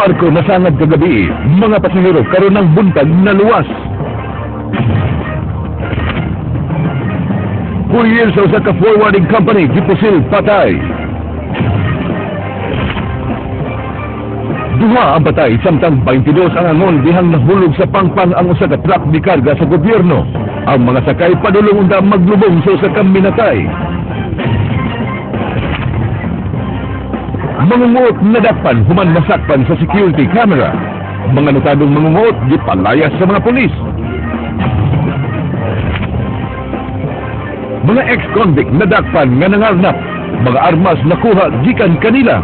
Barko nasangad kagabi, mga pasahero karon ng buntag naluwas. Courier sa usa ka forwarding company gipusil patay. Duha ang patay samtang 22 ang angon dihang nahulog sa pangpang ang usa ka truck ni karga sa gobyerno. Ang mga sakay padulong unta maglubong sa usa ka minatay. Mangunguot nadakpan human masakpan sa security camera. Mga notadong mangunguot gipalayas sa mga pulis. Mga ex-convict nadakpan nga nangarnap. Mga armas nakuha gikan kanila.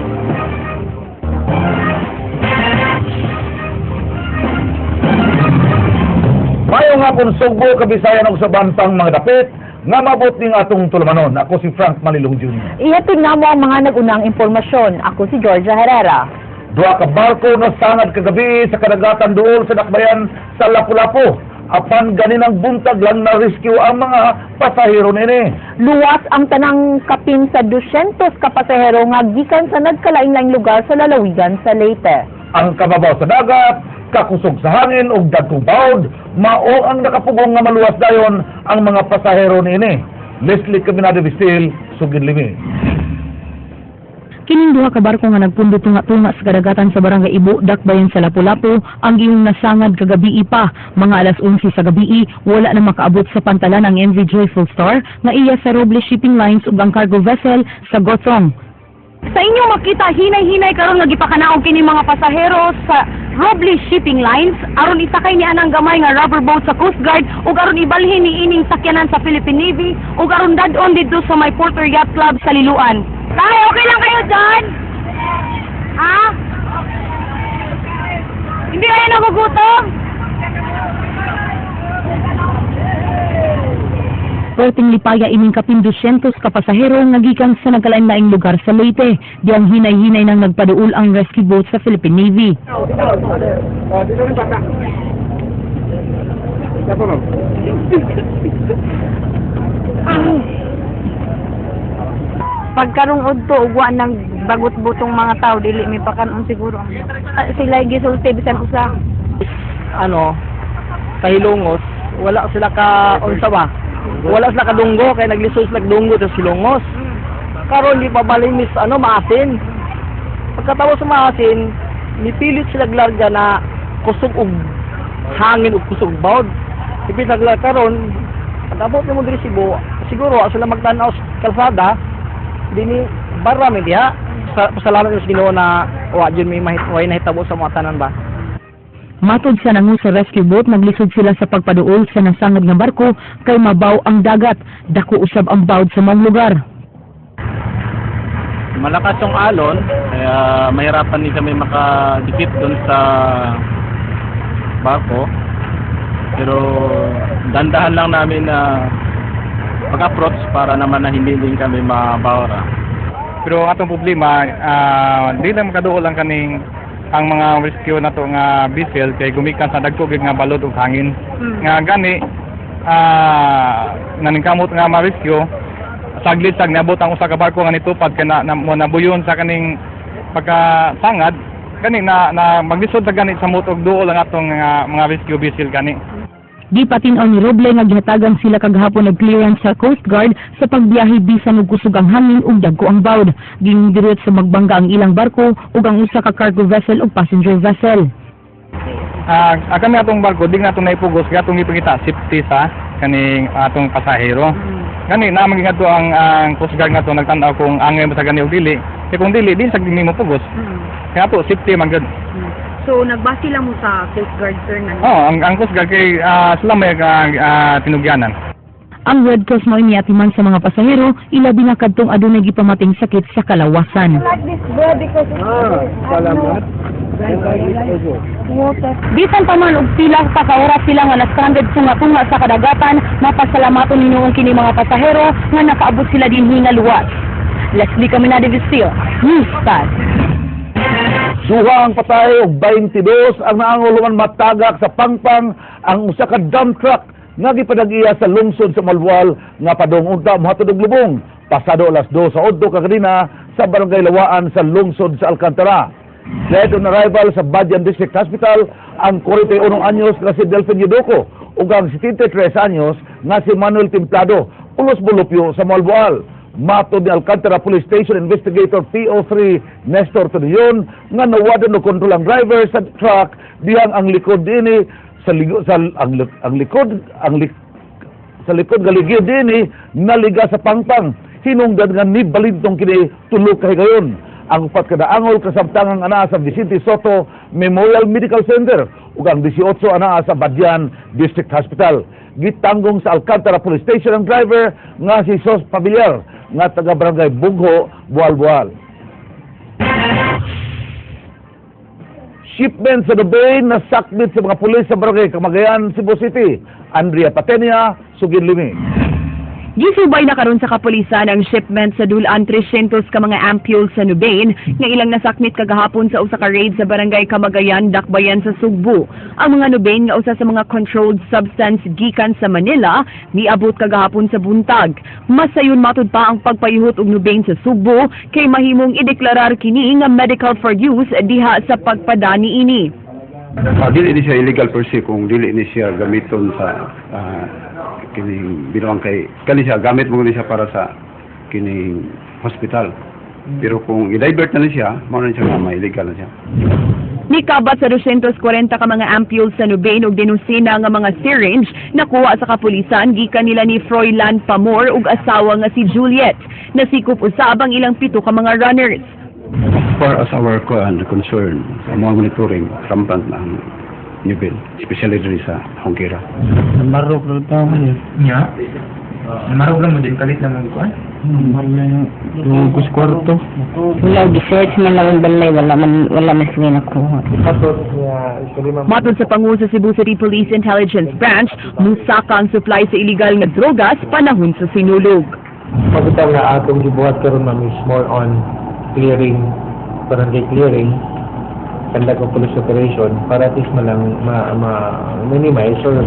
Maayong hapon Sugbo, Kabisayan ug sa bantang mga dapit nga mabot ning atong tulumanon. Ako si Frank Malilong Jr. Ihatid namo ang mga nag-unang impormasyon. Ako si Georgia Herrera. Duha ka barko nasangad kagabi sa kadagatan duol sa dakbayan sa Lapu-Lapu. Apan ganinang buntag lang na rescue ang mga pasahero nini. Luwas ang tanang kapin sa 200 ka pasahero nga gikan sa nagkalain-laing lugar sa lalawigan sa Leyte. Ang kababaw sa dagat, kakusog sa hangin ug dagkong bawd, mao ang nakapugong nga maluwas dayon ang mga pasahero niini. Leslie Caminada Vistil, Sugid Limi. Kining duha ka barko nga nagpundo tunga-tunga sa kadagatan sa Barangay Ibo, Dakbayan sa Lapu-Lapu, ang gihong nasangad kagabii pa. Mga alas 11 sa gabii, wala na makaabot sa pantalan ang MV Joyful Star nga iya sa Roble Shipping Lines ug ang cargo vessel sa Gothong. Sa inyong makita, hinay-hinay karon nga gipakanaog kini mga pasahero sa Roble Shipping Lines aron isakay ni anang gamay nga rubber boat sa Coast Guard ug aron ibalhin ni ining sakyanan sa Philippine Navy ug aron dad-on didto sa may Porter Yacht Club sa Liloan. Tay, okay lang kayo dyan? Ha? Hindi kayo nagugutom? Perting lipaya ining kapin 200 ka pasahero nga gikan sa nagkalain-laing lugar sa Leyte. Diyang hinay-hinay nang nagpaduol ang rescue boat sa Philippine Navy. Pagkarong udto ug wa nang bagot-butong mga tao dili mi pakanon siguro. Sila gisulti bisan usa. Ano, sa Hilongos, wala sila ka unsa ba? Wala sila kadunggo kay naglisod sila dunggo sa Hilongos. Karon di pa balinis ano maasin. Pagkatapos sa maasin, nipilit sila glarga na kusog og hangin ug kusog bawd. Ipilit sila karon pag-abot nimo diri Cebu, siguro sila magtan-aw sa kalsada dinhi barra mi diha. Pasalamat sa Ginoo na wa jud may mahit way nahitabo sa mga tanan ba. Matod sa nangu sa rescue boat, naglisod sila sa pagpaduol sa nasangad nga barko kay mabaw ang dagat. Dako usab ang bawd sa maong lugar. Malakas yung alon, kaya mahirapan din kami makadikit doon sa barko. Pero dandahan lang namin na pag-approach para naman na hindi din kami mabawra. Pero ang atong problema, di lang makaduol ang kaning ang mga rescue nato nga vessel kay gumikan sa dagko gyud nga balod ug hangin. Nga gani naningkamot nga ma-rescue saglit sag niabot ang usa ka barko nga nitupad kay na nabuyon sa kaning pagkasangad gani na maglisod sa gani sa mot og duol ang atong mga rescue vessel gani. Gipatin-aw ni Roble nga gihatagan sila kagahapon og clearance sa Coast Guard sa pagbiyahe bisan og kusog ang hangin ug dagko ang bawd. Gingdirot sa magbangga ang ilang barko ug ang usa ka cargo vessel ug passenger vessel. Kami atong barko di na atong naipugos kay atong gipangita safety sa kaning atong pasahero. Gani na maging adto ang Coast Guard nga ato nagtan-aw kung angay mo sa gani og dili. Kay kung dili di sa nimo pugos. Kaya ato safety man gyud. So nagbase lang mo sa Coast Guard sir nga. Oh, ang Coast Guard kay sila may tinugyanan. Ang Red Cross mao niatiman sa mga pasahero, ilabi na kadtong adunay gipamating sakit sa kalawasan. Like this bread because Salamat. Bisan pa man og pila pa ka oras sila nga na-stranded tunga-tunga sa kadagatan, mapasalamaton ninyo ang kini mga pasahero nga nakaabot sila dinhi nga luwas. Leslie Caminada Vistil, News 5. Duha ang patay ug 22 ang naanguluman matagak sa pangpang ang usa ka dump truck nga gipadag-iya sa lungsod sa Moalboal nga padung unta mohatod og lubong pasado alas 2 sa udto kaganina sa Barangay Lawaan sa lungsod sa Alcantara. Dead on arrival sa Badian District Hospital ang 41 anyos nga si Delphin Yudoco ug ang 73 anyos nga si Manuel Templado, pulos Bolopio sa Moalboal. Matod ni Alcantara Police Station Investigator PO3 Nestor Tuniyon nga nawadan og kontrol ang driver sa truck dihang ang likod dinhi sa ligo, sa ang likod ang lik, sa likod nga ligid dinhi naliga sa pangpang, hinungdan nga nibalintong kini tulo ka higayon. Ang upat ka naangol kasabtangang anaa sa Vicente Soto Memorial Medical Center ug ang 18 anaa sa Badian District Hospital. Gitanggong sa Alcantara Police Station ang driver nga si Sos Pabiliar nga taga Barangay Bugho, Bual-Bual. Shipment sa Dubai na sakmit sa mga pulis sa Barangay Kamagayan, Cebu City. Andrea Patenia, Sugin Limi. Gisubay na karon sa kapulisan ang shipment sa dulaan 300 ka mga ampule sa Nubain nga ilang nasakmit kagahapon sa usa ka raid sa Barangay Kamagayan, Dakbayan sa Sugbo. Ang mga Nubain nga usa sa mga controlled substance gikan sa Manila niabot kagahapon sa buntag. Masayon matud pa ang pagpayuhot og Nubain sa Sugbo kay mahimong ideklarar kini nga medical for use diha sa pagpadani ini. Dili ni siya illegal per se kung dili ni siya gamiton sa kining binuang kay kani siya gamit mo ni siya para sa kining hospital. Pero kung i-divert na ni siya, mao na siya nga ma-illegal na siya. Nikabat sa 240 ka mga ampules sa Nubain ug dinusina nga mga syringe nakuha sa kapulisan gikan nila ni Froilan Pamor ug asawa nga si Juliet. Nasikop usab ang ilang 7 ka mga runners. As far as our concern, sa mga monitoring, rampant na ang Nubain, especially diri sa Hongkira. Namarog lang tao niya. Nya? Namarog lang mo din, kalit na mo kuan? Namarog lang yung kwarto. Wala, gi-search man lang ang balay, wala man sila nakuha. Matod sa pangu sa Cebu City Police Intelligence Branch, musaka ang supply sa illegal nga drogas panahon sa sinulog. Pagkatang nga atong gibuhat karon, ma'am, is more on clearing, barangay clearing, conduct of police operation para at least malang ma-minimize or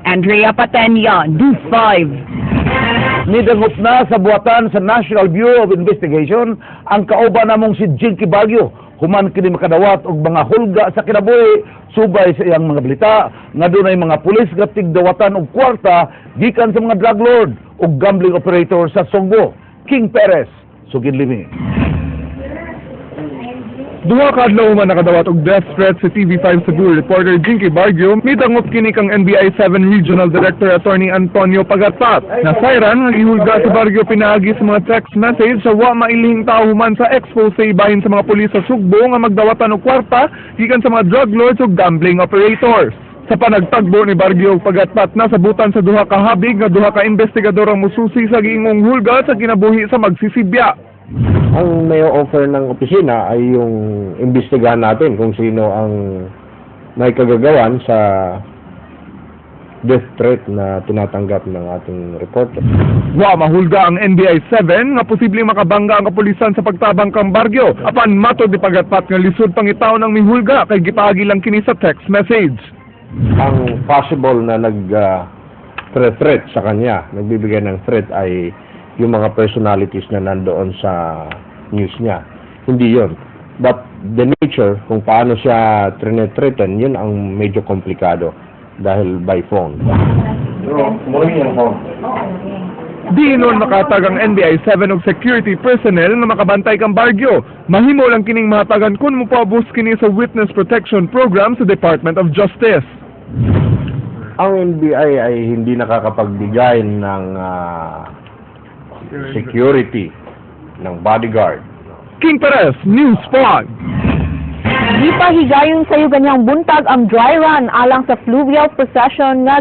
Andrea Patenia, News 5. Nidangop na sa buhatan sa National Bureau of Investigation ang kauban namong si Jinky Baguio human kini makadawat og mga hulga sa kinabuhi subay sa iyang mga balita nga dunay mga pulis nga tigdawatan og kwarta gikan sa mga drug lord ug gambling operator sa Sugbo. King Perez, Sugid Limi. Duha ka adlaw man nakadawat og death threat si TV5 Cebu reporter Jinky Baguio, midangop kini kang NBI 7 Regional Director Attorney Antonio Pagatpat. Nasayran nga gihulga si Baguio pinaagi sa mga text message sa wa mailihing tao human sa expose bahin sa mga pulis sa Sugbo nga magdawatan og kwarta gikan sa mga drug lords ug gambling operators. Sa panagtagbo ni Baguio og Pagatpat, nasabutan sa duha ka habig nga duha ka investigador ang mususi sa giingong hulga sa kinabuhi sa magsisibya. Ang may offer ng opisina ay yung imbestigahan natin kung sino ang may kagagawan sa death threat na tinatanggap ng ating reporter. Wa mahulga ang NBI 7 nga posibleng makabangga ang kapulisan sa pagtabang kang Baguio. Apan matod ni Pagatpat nga lisod pangitaon ang mihulga kay gipaagi lang kini sa text message. Ang possible na nag-threat sa kanya, nagbibigay ng threat ay yung mga personalities na nandoon sa news niya. Hindi yon. But the nature, kung paano siya threaten, yun ang medyo komplikado dahil by phone. Di noon makatag ang NBI 7 og security personnel nga makabantay kang Baguio. Mahimo lang kining mahatagan kung mopaubos kini sa Witness Protection Program sa Department of Justice. Ang NBI ay hindi nakakapagbigay ng security, ng bodyguard. King Perez, News 5. Gipahigayon sayo ganyang buntag ang dry run alang sa fluvial procession nga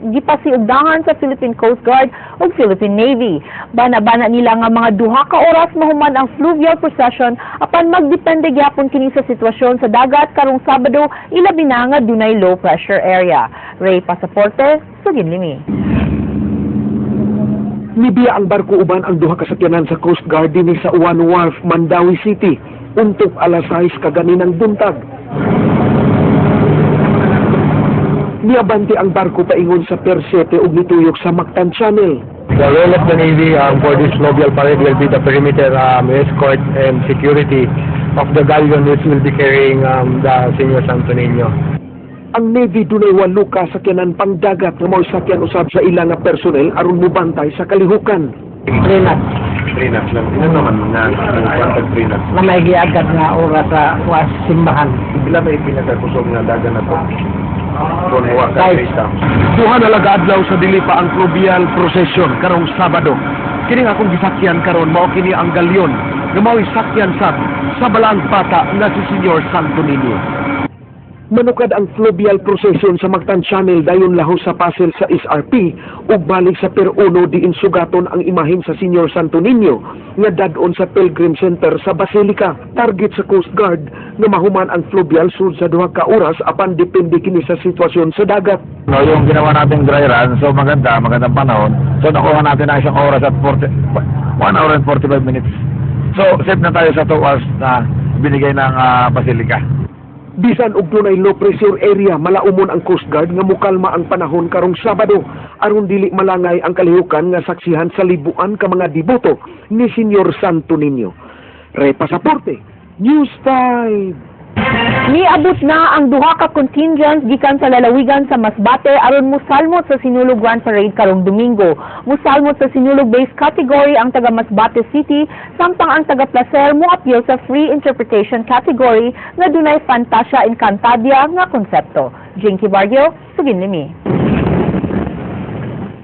gipasiugdangan sa Philippine Coast Guard ug Philippine Navy. Bana-bana nila nga mga 2 ka oras mahuman ang fluvial procession, apan magdepende gyapon kini sa sitwasyon sa dagat karong Sabado, ilabi na nga dunay low pressure area. Ray Pasaporte, Sugin Limi. Nibiya ang barko uban ang duha ka sakyanan sa Coast Guard dinhi sa Uwan Wharf, Mandaue City, untuk alas 6 kaganinang buntag. Niabante ang barko paingon sa Pier 7 ug nituyok sa Mactan Channel. The role of the Navy for this fluvial parade will be the perimeter escort and security of the galleon which will be carrying the Señor Santo Niño. Ang Navy dunay walo ka sakyanan pangdagat nga mao'y sakyan usab sa ilang nga personnel aron mobantay sa kalihukan. 3 knots. 3 knots lang. Ino naman nga ang 3 knots. Na may giagad nga oras sa was simbahan. Pila may pinakakusog nga dagan na to? Kung wa ka 3 knots. 2 na lang ka adlaw sa dili pa ang fluvial procession karong Sabado. Kini nga akong gisakyan karon mao kini ang galyon nga mao'y sakyan sab sa balaang bata nga si Señor Santo Niño. Manukad ang fluvial procession sa Mactan Channel dayon lahos sa Pasel sa SRP ug balik sa Pier 1 diin sugaton ang imahen sa Señor Santo Niño nga dad-on sa Pilgrim Center sa Basilica. Target sa Coast Guard nga mahuman ang fluvial sud sa 2 ka oras apan depende kini sa sitwasyon sa dagat. No, yung ginawa nating dry run, so maganda, magandang panahon. So nakuha natin ang isang oras at 40, 1 hour and 45 minutes. So safe na tayo sa 2 hours na binigay ng Basilica. Bisan og dunay low pressure area, malaumon ang Coast Guard nga mukalma ang panahon karong Sabado aron dili malangay ang kalihukan nga saksihan sa libuan ka mga deboto ni Señor Santo Niño. Ray Pasaporte, News 5. Niabot na ang duha ka contingents gikan sa lalawigan sa Masbate aron mosalmot sa Sinulog Grand Parade karong Domingo. Mosalmot sa Sinulog based category ang taga Masbate City, samtang ang taga Placer moapil sa free interpretation category nga dunay Fantasia Encantadia nga konsepto. Jinky Barrio, Suginlimi.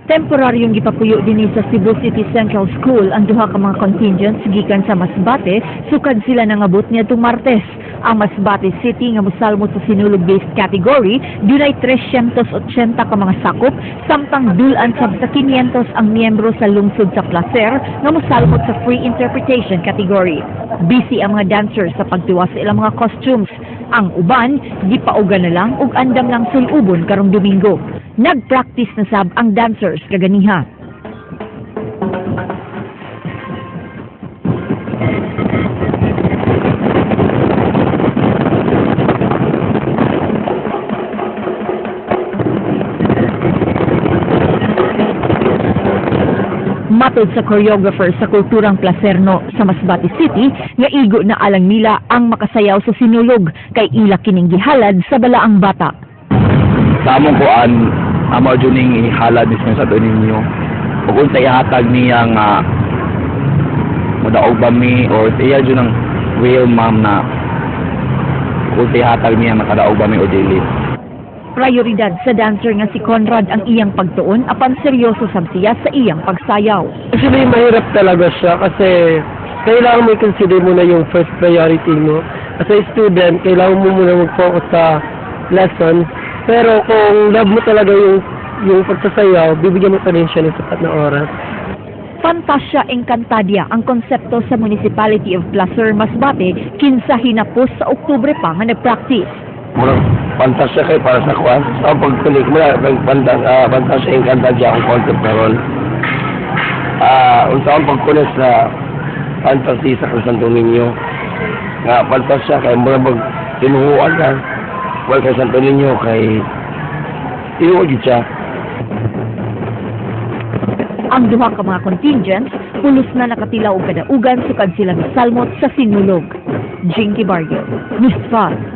Temporaryong gipapuyo dinhi sa Cebu City Central School ang duha ka mga contingents gikan sa Masbate sukad sila nangabot niadtong Martes. Ang Masbate City nga mosalmot sa Sinulog-based category dunay 380 ka mga sakop, samtang dul-an sab sa 500 ang miyembro sa lungsod sa Placer nga mosalmot sa free interpretation category. Busy ang mga dancers sa pagtiwas sa ilang mga costumes. Ang uban gipauga na lang ug andam lang sulubon karong Domingo. Nag-practice na sab ang dancers kaganiha. Matod sa choreographer sa Kulturang Placerno sa Masbate City, nga igo na alang nila ang makasayaw sa Sinulog kay ila kining gihalad sa balaang bata. Sa among kuan, amo jud ning ihalad ni Señor Santo Niño. Ug unsa ihatag niya nga modaog ba mi or sa iya jud ang will, ma'am, na kung unsa ihatag niya makadaog ba mi o dili. Prioridad sa dancer nga si Conrad ang iyang pagtuon apan seryoso sab siya sa iyang pagsayaw. Actually, mahirap talaga siya kasi kailangan mo i-consider muna yung first priority mo. As a student, kailangan mo muna mag-focus sa lesson. Pero kung love mo talaga yung pagsasayaw, bibigyan mo pa rin siya ng sapat na oras. Fantasia Encantadia ang konsepto sa Municipality of Placer, Masbate, kinsa hinapos sa Oktubre pa nga nagpractice. Murag pantasya kay para sa kuan. Sa pagpelikula, Fantasya Encantadia ang concept karon. Unsa ang pagkulis sa fantasy sa Santo Niño? Nga pantasya kay murag mag tinuhuan ka. Well, kay Santo Niño kay tinuod gyud siya. Ang duha ka mga contingents pulos na nakatilaw og kadaugan sukad sila misalmot sa Sinulog. Jinky Barrio, News 5.